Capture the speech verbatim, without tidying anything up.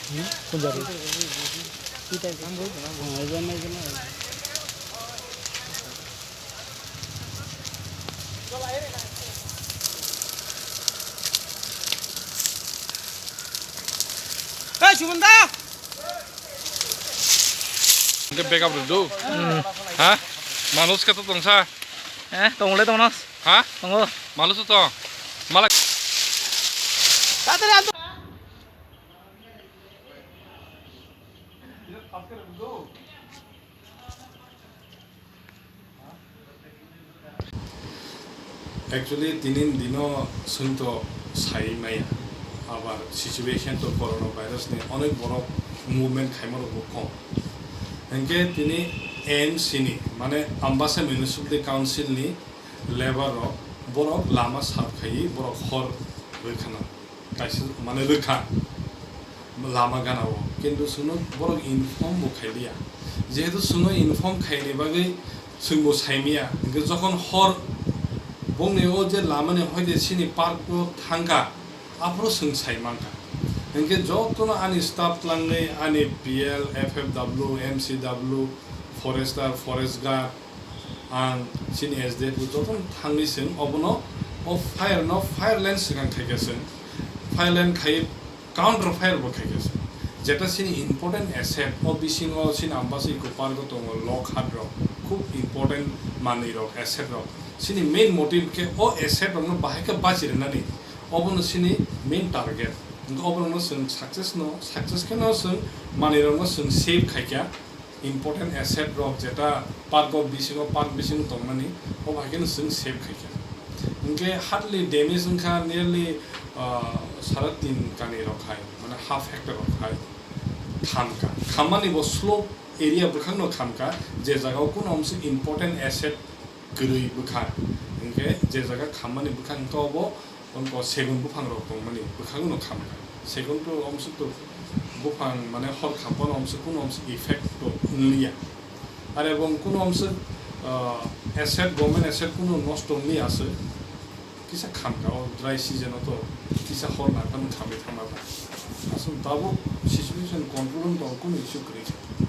Kunjari. Hey, Subun da! Hingke backup rwdu. Hmm. Ha? Manus khe to tongsa? Eh, tongole tongnos. Ha? Tongo. Manus to tong. Malak. Actually, tini dino swngto sai maya, abar situation to corona virus ni onek borok movement khaima rok bo kom. Hingke tini A M C ni, mane Ambasa Municipality Council ni labour rok borok lama sap khaiwi borok hor rwkhana. Kaisa mane rwkha lama gana o, kintu chwngno borok inform bo khailiya. Jehetu chwngno inform khaini bagwi chwngbo saimiya, hingke jokhon hor bongni o je lamani hoide chini park o thangkha, aphuru chwng sai mankha. Hingke jotono ani staff twlangwi ani P L, F F W, M C W, forester, forest guard, ang chini S D F o jotono thangwi chwng obono o fire no fire line swkang khaikha chwng, fire line khai counter fire bo khaikha chwng, jeta chini important asset o bisingo chini Ambasa Eco Park o tongo lok hat rok, khub important manwi rok, asset rok, chini main motive khe o asset rok no bahai khe bachi rwnani, obono chini main target. Hingke oborok no chwng success no success khe no chwng manwi rok no chwng save khaikha. Important asset rok jeta park o bisingo, park bisingo tongmani, o bai kheno chwng save khaikha. Hingke hardly damage wngkha nearly, ah, sara tin kani rok hai, mane half hectare rok hai khamkha. Khammani bo slope area bwkhakno khamkha, je jaga o kuno omswk important asset kwrwi bwkhak. Hingke je jaga khammani bwkhak wngkha obo Tongkho segun buphang rok tongmani bwkhakno khamkha. Segun to omswk to buphang mane hor khampano omswk kuno omswk effect to wngliya. Are bong kuno omswk, ah, asset, government asset kuno nosto wngliya aswk. Kisa khamkha o dry season o to kisa hor nangkha nung khamwi thangma ba. Aswk tabuk situation control wng tong kuno issue kwrwi kha.